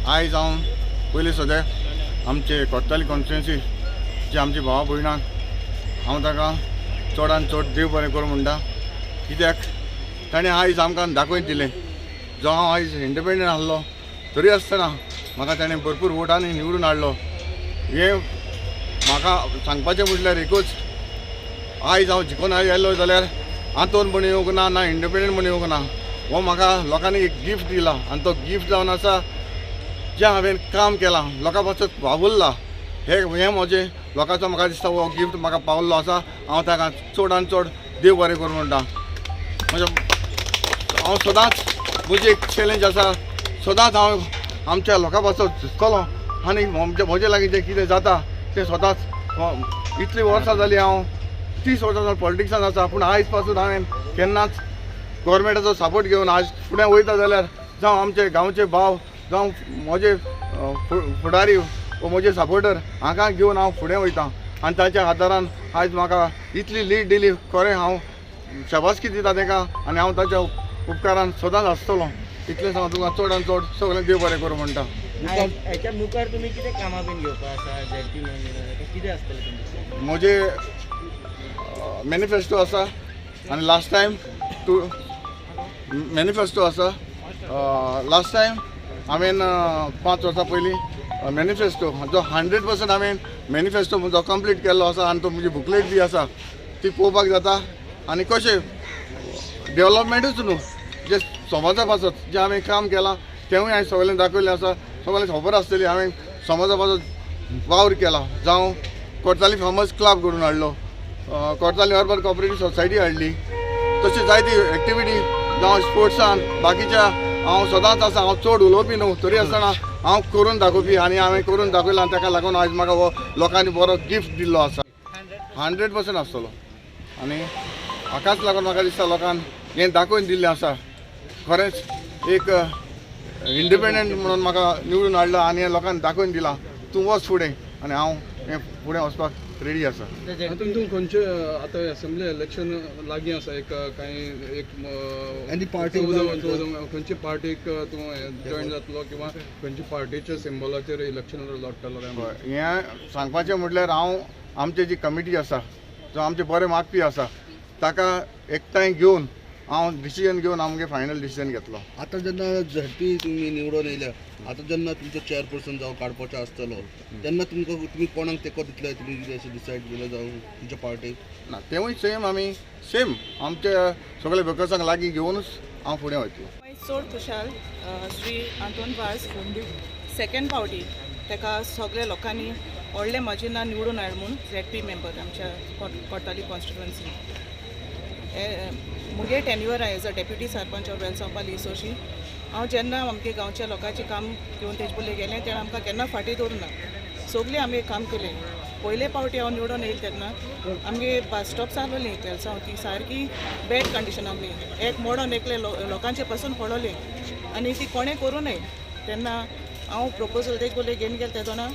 आयज हांव पयलीं सद्या आमचे कोत्ताली कॉन्स्टिट्युएन्सी जे आमची भावा भयणांक हांव ताका चडान चड देव बरें करूं म्हणटा, कित्याक ताणें आयज आमकां दाखोवन दिलें. जो हांव आयज इंडिपेंडंट आसलो तरी आसतना म्हाका ताणें भरपूर वोटांनी निवडून हाडलो. हें म्हाका सांगपाचें म्हटल्यार एकूच, आयज हांव जिखून आयलो जाल्यार आंतोन म्हण येवंक ना, ना इंडिपेंडंट म्हण येवंक ना. हो म्हाका लोकांनी एक गिफ्ट दिला आनी तो गिफ्ट जावन आसा जें हांवें काम केलां, लोकां पासत वावुरला, हें म्हजें लोकांचो म्हाका दिसता हो गिफ्ट म्हाका पावल्लो आसा. हांव ताका चड आनी चड देव बरें करूं म्हणटा. म्हज्या हांव सदांच म्हजी एक चॅलेंज आसा, सदांच हांव आमच्या लोकां पासत झुजतलो आनी म्हजे लागीं जें कितें जाता तें सदांच. इतलीं वर्सां जालीं हांव 30 वर्सां जालीं पॉलिटिक्सान आसा, पूण आयज पासून हांवें केन्नाच गोवोरमेंटाचो सपोर्ट घेवन आज फुडें वयता जाल्यार जावं आमचे गांवचे भाव, जावं म्हजे फुडारी वो म्हजे सपोर्टर हांकां घेवन हांव फुडें वयता आनी ताच्या आदारान आयज म्हाका इतली लीड दिली. खरें हांव शाबासकी दिता ताका आनी हांव ताच्या उपकारान सदांच आसतलो. इतलें सांग तुका चड आनी चड सगळें देव बरें करूं म्हणटा. हेच्या मुखार तुमी कितें कामां बीन घेवपा आसा झेडपी म्हणून कितें आसतलें तुमचें? म्हजे मॅनिफेस्टो आसा आनी लास्ट टायम टू मॅनिफेस्टो आसा. लास्ट टायम हांवें 5 वर्सां पयलीं मॅनिफेस्टो जो 100% हांवें मॅनिफेस्टो म्हजो कंप्लीट केल्लो आसा आनी तो म्हजी बुकलेट बी आसा ती पळोवपाक जाता. आनी कशें डेवलपमेंटूच न्हू, जे समाजा पासत जें हांवें काम केलां तेंवूय हांवें सगळें दाखयल्लें आसा, सगळें खबर आसतली. हांवें समाजा पासत वावर केला, जावं कोर्ताली फार्मर्स क्लब करून हाडलो, कोर्ताली अर्बन कॉपरेटीव सोसायटी हाडली, तशें जायती एक्टिविटी जावं स्पोर्ट्सान बाकीच्या हांव सदांच आसा. हांव चड उलोवपी न्हू तरी आसतना हांव करून दाखोवपी आनी हांवें करून दाखयलां आनी ताका लागून आयज म्हाका हो लोकांनी बरो गिफ्ट दिल्लो आसा. 100% आसतलो आनी हाकाच लागून म्हाका दिसता लोकांक हें दाखोवन दिल्लें आसा. खरेंच एक इंडिपेंडंट म्हणून म्हाका निवडून हाडला आनी हें लोकांक दाखोवन दिलां, तूं वच फुडें आनी हांव हें फुडें वचपाक रेडी आसा. आतां तूं खंयचे आतां असेंब्ली इलेक्शन लागीं आसा, एक कांय एक आनी पार्टी खंयचे पार्टीक तूं जॉयन जातलो किंवा खंयचे पार्टीच्या सिम्बॉलाचेर इलेक्शन लढटलो काय? हें सांगपाचें म्हटल्यार हांव आमची जी कमिटी आसा, जो आमचे बरे मागपी आसा ताका एकठांय घेवन हांव डिसिजन घेवन आमगे फायनल डिसिजन घेतलो. आतां जेन्ना झेडपी तुमी निवडून येयल्या, आतां जेन्ना तुमचो चेअरपर्सन जावं काडपाचो आसतलो तेन्ना तुमकां तुमी कोणाक तेंको दितले, तुमी कितें अशें डिसायड केलें जावं तुमच्या पार्टीक? ना, तेवूय सेम आमी सेम आमच्या सगळे वर्कर्सांक लागीं घेवनूच हांव फुडें वयतलो. चड खुशाल श्री आंतोन वाज सेकेंड फावटी ताका सगल्या लोकांनी व्हडले मार्जिनान निवडून हाड म्हूण झेडपी मेंबर आमच्या कोर्ताली कॉन्स्टिट्युएन्सी. मुगे tenure as a deputy sarpanch of Velsao Pali Isoshi. हांव जेन्ना आमगे गांवच्या लोकांचें काम घेवन तेजे पयलीं गेलें तेन्ना आमकां केन्ना फाटीं दवरूं ना, सगळीं आमी काम केलें. पयले फावटी हांव निवडून येयलें तेन्ना आमगे बस स्टॉप्स आसलोलीं वेलसांव, ती सारकी बॅड कंडिशन आसली, एक मोडोन एकले लोकांचे पासून पडोलें आनी ती कोणें करूं नये. तेन्ना हांव प्रपोजल तेजे पयलीं घेवन गेलें तेदोना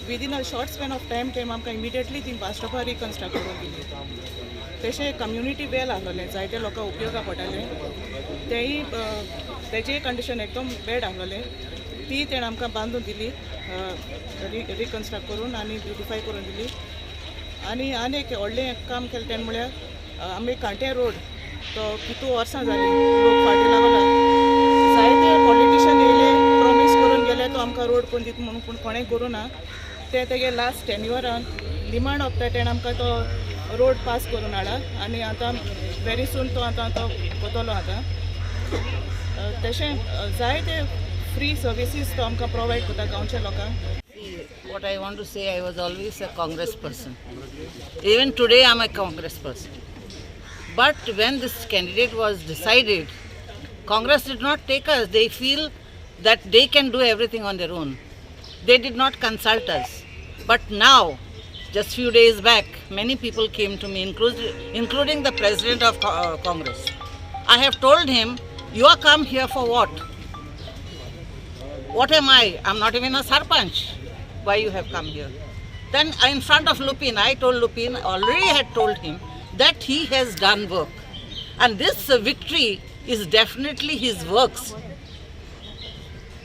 within a short span of time ते आमकां इमिडिएटली ती बस स्टॉपार रिकन्स्ट्रक्ट करून दिली. तशें कम्युनिटी वेल आसलोलें, जायते लोकांक उपयोगा पडटालें, तेंय तेजेय कंडिशन एकदम बॅड आसलोलें, ती तेणें आमकां बांदून दिली, रिकन्स्ट्रक्ट करून आनी ब्युटिफाय करून दिली. आनी आनी एक व्हडलें काम केलें तेणें म्हळ्यार आमी कांटे रोड तो कितू वर्सां जालीं लोक फाटीं लागला, जायते पॉलिटिशन येयले प्रॉमीस करून गेले तो आमकां रोड करून दिता म्हणून, पूण कोणें करूं ना. ते तेगे लास्ट टेन्युअरान डिमांड ऑफ तेणें आमकां तो रोड पास करून हाडला आनी आतां वेरी सून तो आतां तो कोतलो. आतां तशें जायते फ्री सर्विसीस तो आमकां प्रोवायड करता गांवच्या लोकांक. What I want to say, I was always a Congress person. Even today I am a Congress person. But when this candidate was decided, Congress did not take us. They feel that they can do everything on their own. They did not consult us. But now, just few days back, many people came to me, including the president of Congress. I have told him, you are come here for what? What am I? I'm not even a sarpanch. Why you have come here? Then in front of Lupin, I told Lupin, already had told him that he has done work. And this victory is definitely his works.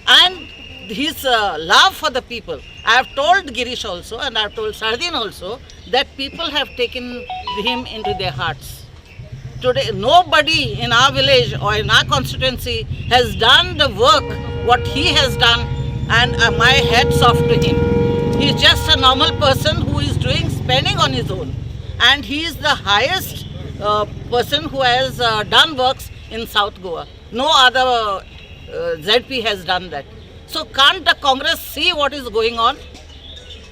And His love for the people. I have told Girish also and I have told Sardin also that people have taken him into their hearts. Today, nobody in our village or in our constituency has done the work what he has done, and my hats off to him. He is just a normal person who is doing spending on his own, and he is the highest person who has done works in South Goa. No other ZP has done that. So can't the Congress see what is going on?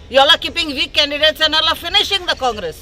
You all are keeping weak candidates and all are finishing the Congress.